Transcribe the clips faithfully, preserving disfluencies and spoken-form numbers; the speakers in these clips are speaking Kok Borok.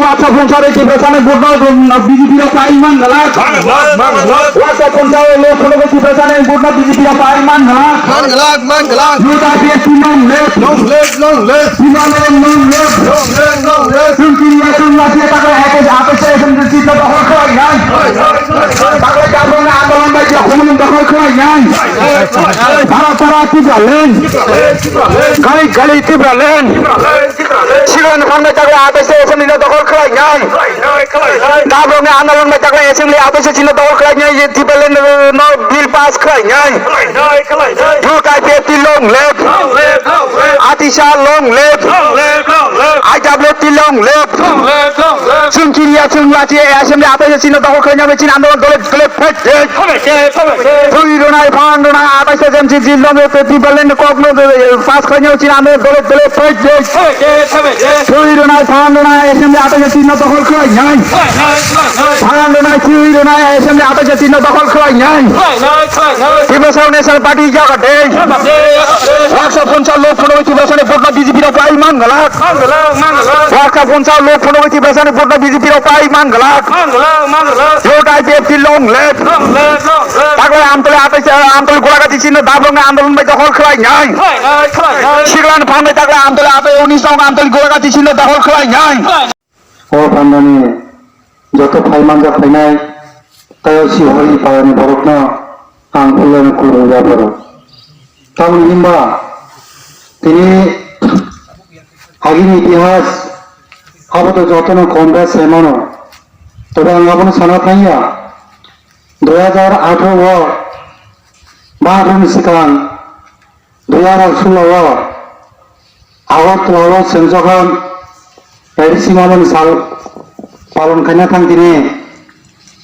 Waksa phunsa rok Tiprasani vote no B J P rok pai man galak. Waksa phunsa rok lok phunuk Tiprasani vote no B J P rok pai man galak. Man galak, man galak. U T I P F T long live. Long live, long live. Tiprasani long live. Long live, long live. Chwng kiriya chwng lachiya takle haikhe ape se S M D C no dokhol khlai nai. Takle Gabroni andolon bai je khumulwng dokhol khlai nai. Para para Tipraland. Gali gali Tipraland. Sigon phangnai takle ape se S M D C no dokhol khlai nai. Gabroni andolon bai takle assembly ape se chino dokhol khlai nai je Tipraland no bill pass khlai nai. U T I P F T long live. Atisa long live. I W T long live. Chwng kiriya chwng lachiya assembly ape se chino dokhol khlai nai chini andolon dole dole fight day. Twi rwnai phan rwnai ape se M C C long live Tipraland kok no pass khlai nai chini andolon dole dole fight day. Twi rwnai phan rwnai assembly ape se chino dokhol khlai nai. Phan rwnai twi rwnai assembly ape se chino dokhol khlai nai. Tiprasa National Party jaga de. Waksa phunsa lok phunuk Tiprasani vote no B J P rok pai man galak. Waksa phunsa lok phunuk Tiprasani vote no B J P rok pai man galak. U T I P F T long live. Takle Amtoli ape se Amtoli Golagati chino Gabroni andolon bai dokhol khlai nai. Siglani phangnai takle Amtoli ape unis nong Amtoli Golagati chino dokhol khlai nai. O pandani joto phai manja phainai, tei o Sihori parani borokno ang khulumya borok. Tamoni hinba tini agini itihas abo to jotono kom bai se mano. Tobe ang abono sana thangya, dui hajar atharo o ba atharo ni swkang dui hajar solo o Agartala o chwng jokhon A D C mamani sal palon khaina thang tini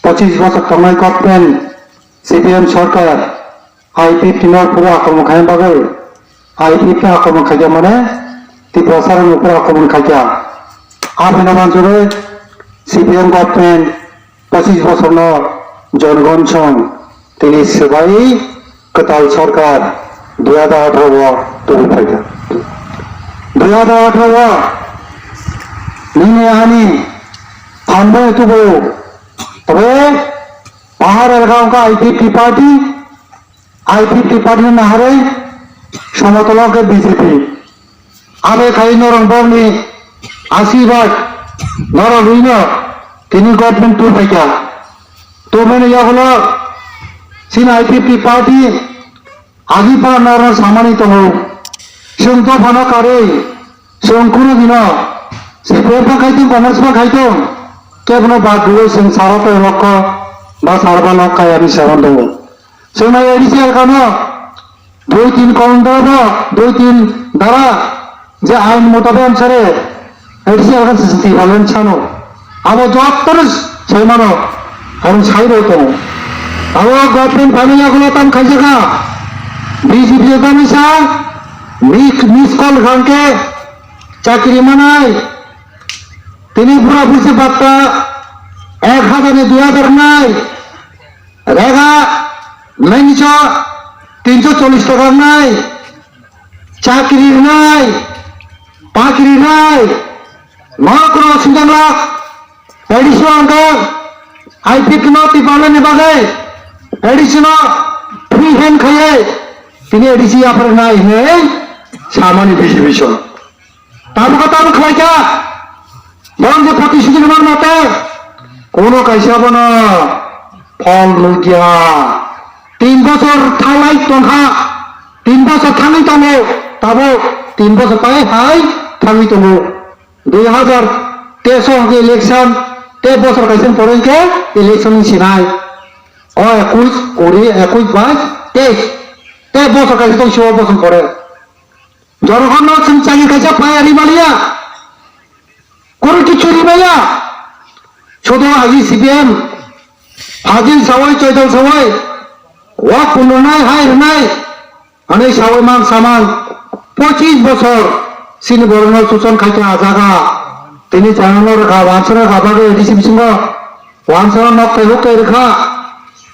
pochis bochor tongnai government C P M sorkar I P F T no phuru akromon khaina bagwi I P F T akromon khaikha mane Tiprasarokni phuru akromon khaikha. Aboni manjurwi C P M government pochis bochorno jonogon song tini swbai kwtal sorkar dui hajar atharo o tubui phaikha. Dui hajar atharo o nini ani phanbai tubu tobe pahar elaka wngkha I P F T party, I P F T party no naharwi somotolo wngkha B J P. Abo khai norok borokni asirwad norok rwino tini government tubui phaikha. Tubumani yagulo chini I P F T party agi phano norok samani tongo. Chwng dophano karwi chwng kunu dino C P M pha khaitong, Congress pha khaitong, kebono bad rwwi chwng saro tei rokho ba sarba nok kaya hinwi saban tongo. Chwng nai A D C elkano dui tin counter no, dui tin dara je ain motabek ansare A D C elka se Tipraland sano. Abo jottono sai mano, ang sai rw tongo. Abo government phaimani yagulo tam khaijaka. B J P o tamisa miss, miss call rangke chakri manai. Tini pura puise batta ek hajar ni dui hajar nai. Rega naiso tinso chollis taka nai, chakri nai, pakri nai, nok rok sindang lak, A D C o ang kha, I P F T no Tipraland ni bagwi, A D C no free hand khaiwi, tini A D C yapharwi nai hinwi samani bisi biso. Tabuk tabuk khlaikha. Borok je protistiti rwmani mate kono kaisa bono phol nukya. Tin bochor thalai tongkha. Tin bochor thangwi tongo. Tabuk tin bochor pai hai thangwi tongo. Dui hajar teis o hwnkhe election, tei bochor kaisa pore hwnkhe election ni sinai. O ekush, kuri, ekush, bais, teis. Tei bochor kaisa tong sio bochor pore. Jorokhon no chwng chagi kaisa phaya rimaliya. Kunu kichu rimaya. Sodo agi C P M. Hajin sawai, choidal sawai. Wak pununai, hai rinai. Ani sawai man saman. Pochis bosor. Sini borokno suson khaikha jaga. Tini chana no rwkha, wansana rwkha bagwi A D C bisingo. Wansana nok tei huk tei rwkha.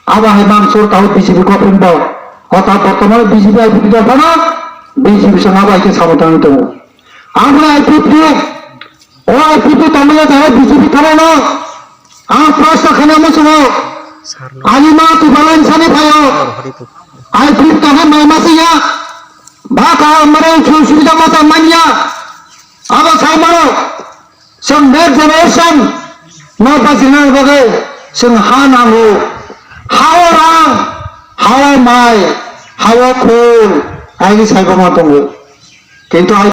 Abo hai mansur tao B J P government bo. O ta bortomane B J P I P F T dong phano B J P song abo hai khe samung tangwi tongo. Ang phano I P F T, o I P F T tongmani jaga B J P khana muchungo. Ani ma tu balan sani phaio. Ai trip kaham mai masiya. Ba kaham mare chu subida masa manya. Abo sai maro. Chwng next generation no bachina bagwi chwng ha nango. Hao rang, hao mai, hao khul, ai sai bama tongo. Kintu ai